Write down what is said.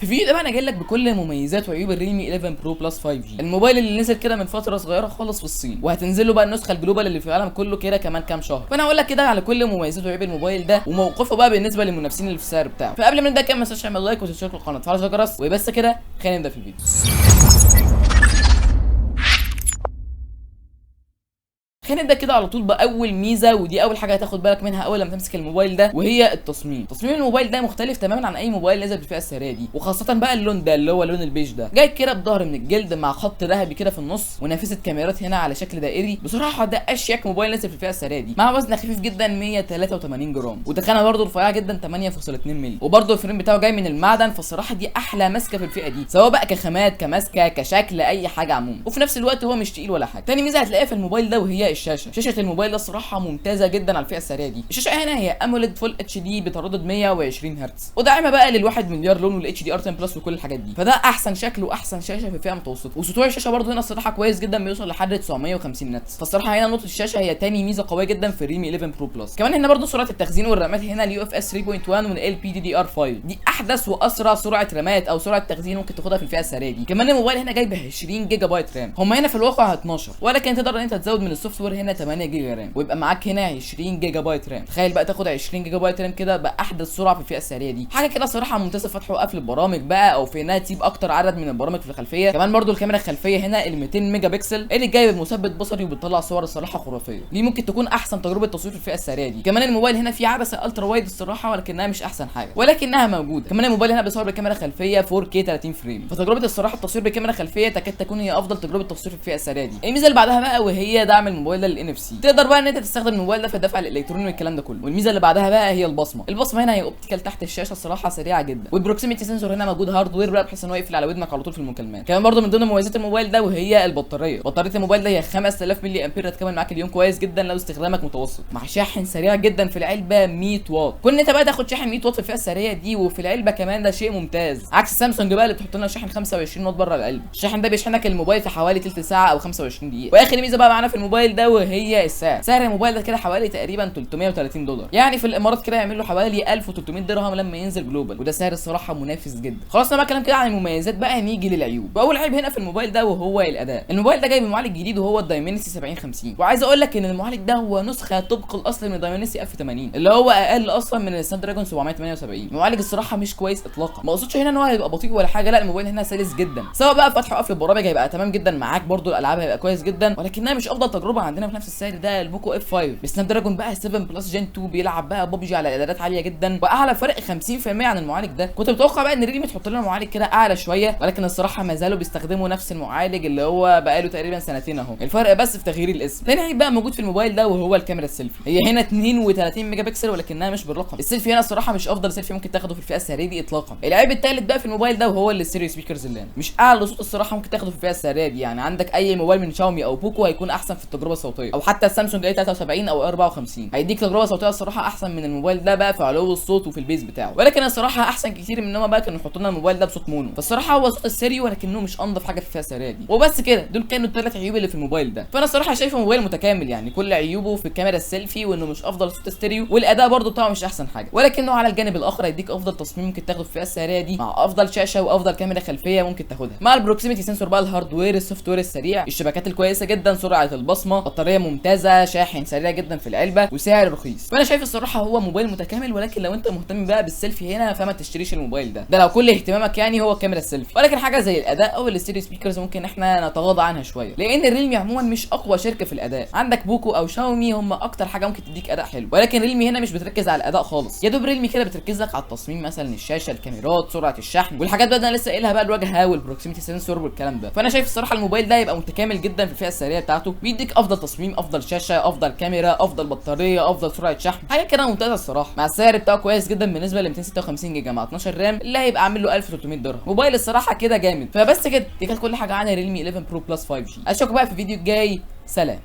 في الفيديو ده بقى انا جاي لك بكل مميزات وعيوب ال Realme 11 Pro Plus 5G، الموبايل اللي نزل كده من فترة صغيرة خالص في الصين، وهتنزل له بقى النسخة ال global اللي في العالم كله كده كمان كام شهر. فانا هقول لك كده على كل مميزات وعيوب الموبايل ده وموقفه بقى بالنسبة للمنافسين اللي في السعر بتاعه. فقبل ما نبدا كده ما تنساش تعمل like وتشترك في القناة وتفعل زر الجرس، وبس كده خلينا نبدا في الفيديو. خلينا نبدا كده على طول باول ميزة، ودي اول حاجة هتاخد بالك منها اول لما تمسك الموبايل ده، وهي التصميم. تصميم الموبايل ده مختلف تماما عن اي موبايل نزل بالفئه السعرية دي، وخاصة بقى اللون ده اللي هو لون البيج ده، جاي كده بظهر من الجلد مع خط ذهبي كده في النص، ونافذه كاميرات هنا على شكل دائري. بصراحة ده اشيك موبايل نزل في الفئة السعرية دي، مع وزن خفيف جدا 183 جرام، وتخانه برده رفيعة جدا 8.2 مللي، وبرده ال frame بتاعه جاي من المعدن. فالصراحه دي احلى ماسكه في الفئة دي، سواء بقى كخامات كماسكه كشكل اي حاجة عموما، وفي نفس الوقت هو مش تقيل ولا حاجة. تاني ميزة هتلاقيها في الموبايل ده وهي الشاشه. شاشة الموبايل ده الصراحة ممتازة جدا على الفئة السعرية دي. الشاشة هنا هي AMOLED Full HD بتردد 120 هرتز، وداعمه بقى لل1 مليار لون وال HDR 10 Plus وكل الحاجات دي، فده احسن شكل واحسن شاشة في فئة متوسطه. وسطوع الشاشة برده هنا الصراحة كويس جدا، بيوصل لحد 950 nits. فالصراحه هنا نقطة الشاشة هي تاني ميزة قوية جدا في ال Realme 11 Pro Plus. كمان هنا برده سرعة التخزين والرامات هنا ال UFS 3.1 وال LPDDR 5، دي احدث واسرع سرعة رامات او سرعة تخزين ممكن تاخدها في الفئة السعرية دي. كمان الموبايل هنا جايب 20 جيجا بايت RAM، هم هنا في الواقع 12، ولكن تقدر ان انت تزود من ال software هنا 8 جيجا RAM، ويبقى معاك هنا 20 جيجا بايت RAM. تخيل بقى تاخد 20 جيجا بايت RAM كده باحدث سرعة في الفئة السعرية دي، حاجة كده صراحة ممتازة في فتح وقفل البرامج بقى، او في انها تسيب اكتر عدد من البرامج في الخلفية. كمان برضو الكاميرا الخلفية هنا ال 200 ميجا بكسل اللي جاي بمثبت بصري وبتطلع صور الصراحة خرافية، دي ممكن تكون احسن تجربه تصوير في الفئة السعرية دي. كمان الموبايل هنا فيه عدسة ultra wide الصراحة، ولكنها مش احسن حاجة ولكنها موجودة. كمان الموبايل هنا بيصور بكاميرا خلفية 4K 30 frame، فتجربه الصراحة التصوير بكاميرا خلفية تكاد تكون هي افضل تجربه تصوير في الفئة السعرية دي. الميزة اللي بعدها بقى وهي دعم الموبايل ده لل NFC، تقدر بقى ان انت تستخدم الموبايل ده في الدفع الالكتروني والكلام ده كله. والميزة اللي بعدها بقى هي البصمة. البصمة هنا هي optical تحت الشاشة الصراحة سريعة جدا، وال proximity sensor هنا موجود hardware بقى بحيث ان هو يقفل على ودنك على طول في المكالمات. كمان برده من ضمن مميزات الموبايل ده وهي البطارية. بطارية الموبايل ده هي 5000 ملي امبير، هتكمل معاك اليوم كويس جدا لو استخدامك متوسط، مع شاحن سريع جدا في العلبة 100 واط. كون انت بقى تاخد شاحن 100 واط في الفئة السعرية دي وفي العلبة كمان، ده شيء ممتاز، عكس سامسونج بقى اللي بتحط لنا شاحن 25 واط بره العلبة. الشاحن ده بيشحنك الموبايل في حوالي تلت ساعة او 25 دقيقة. واخر ميزة بقى معانا في الموبايل ده وهي السعر. سعر الموبايل ده كده حوالي تقريبا $330، يعني في الامارات كده يعمل له حوالي 1300 درهم لما ينزل global، وده سعر الصراحة منافس جدا. خلصنا بقى كلام كده عن المميزات، بقى نيجي للعيوب. واول عيب هنا في الموبايل ده وهو الاداء. الموبايل ده جاي بمعالج جديد وهو ال Dimensity 7050، وعايز اقول لك ان المعالج ده هو نسخه طبق الاصل من ال Dimensity F 80 اللي هو اقل اصلا من ال Snapdragon 778. المعالج الصراحة مش كويس اطلاقا، ما اقصدش هنا ان هو هيبقى بطيء ولا حاجة، لا الموبايل هنا سلس جدا، سواء بقى فتح وقفل البرامج هيبقى تمام جدا معاك، برضو الالعاب هيبقى كويس جدا، ولكنها مش افضل تجربه عندنا في نفس السعر ده. ال Poco F 5 ب Snapdragon بقى 7 Plus Gen 2 بيلعب بقى ببجي على اعدادات عالية جدا واعلى فرق 50% عن المعالج ده. كنت متوقع بقى ان Realme تحط لنا معالج كده اعلى شوية، ولكن الصراحة ما زالوا بيستخدموا نفس المعالج اللي هو بقاله تقريبا سنتين اهو، الفرق بس في تغيير الاسم. تاني عيب بقى موجود في الموبايل ده وهو الكاميرا السيلفي، هي هنا 32 ميجا بكسل ولكنها مش بالرقم. السيلفي هنا الصراحة مش افضل سيلفي ممكن تاخده في الفئة السعرية دي اطلاقا. العيب الثالث بقى في الموبايل ده وهو ال stereo speakers اللي هنا مش اعلى صوت الصراحة ممكن تاخده في الفئة السعرية دي، يعني عندك اي موبايل من شاومي او Poco هيكون احسن في التجربة الصوتية، او حتى ال Samsung A 73 او 54 هيديك تجربه صوتية الصراحة احسن من الموبايل ده بقى في علو الصوت وفي ال bass بتاعه، ولكن الصراحة احسن كتير من ان هم بقى كانوا يحطوا لنا الموبايل ده بصوت mono. فالصراحه هو صوت السيريو ولكنه مش انضف حاجة في الفئة السعرية دي. وبس كده، دول كانوا الثلاث عيوب اللي في الموبايل ده. فانا الصراحة شايفه موبايل متكامل، يعني كل عيوبه في الكاميرا السيلفي وانه مش افضل صوت ستيريو، والاداء برده بتاعه مش احسن حاجة، ولكنه على الجانب الاخر هيديك افضل تصميم ممكن تاخده في الفئة السعرية دي، مع افضل شاشة وافضل كاميرا خلفية ممكن تاخدها، مع ال proximity sensor بقى، ال hardware ال software السريع، الشبكات الكويسة جدا، سرعة البصمة، بطارية ممتازة، شاحن سريع جدا في العلبة، وسعر رخيص. فانا شايف الصراحة هو موبايل متكامل، ولكن لو انت مهتم بقى بالسيلفي هنا فما تشتريش الموبايل ده، ده لو كل اهتمامك يعني هو الكاميرا السيلفي. ولكن حاجة زي الاداء او ال stereo speakers ممكن احنا نتغاضى عنها شوية، لان ال Realme عموما مش اقوى شركة في الاداء. عندك Poco او شاومي هم اكتر حاجة ممكن تديك اداء حلو، ولكن Realme هنا مش بتركز على الاداء خالص، يا دوب Realme كده بتركز لك على التصميم، مثلا الشاشة، الكاميرات، سرعة الشحن، والحاجات بقى اللي انا لسه قايلها بقى، الواجهة وال proximity sensor والكلام ده. فانا شايف الصراحة الموبايل ده يبقى متكامل جدا في الفئة السعرية بتاعته، بيديك افضل تصميم، افضل شاشة، افضل كاميرا، افضل بطارية، افضل سرعة شحن، حاجة كده ممتازة الصراحة، مع السعر بتاعه كويس جدا بالنسبة ل 256 جيجا مع 12 RAM اللي هيبقى عامل له 1300 درهم. موبايل الصراحة كده جامد. فبس كده، دي كانت كل حاجة عن Realme 11 Pro Plus 5G. اشوفكم بقى في الفيديو الجاي، سلام.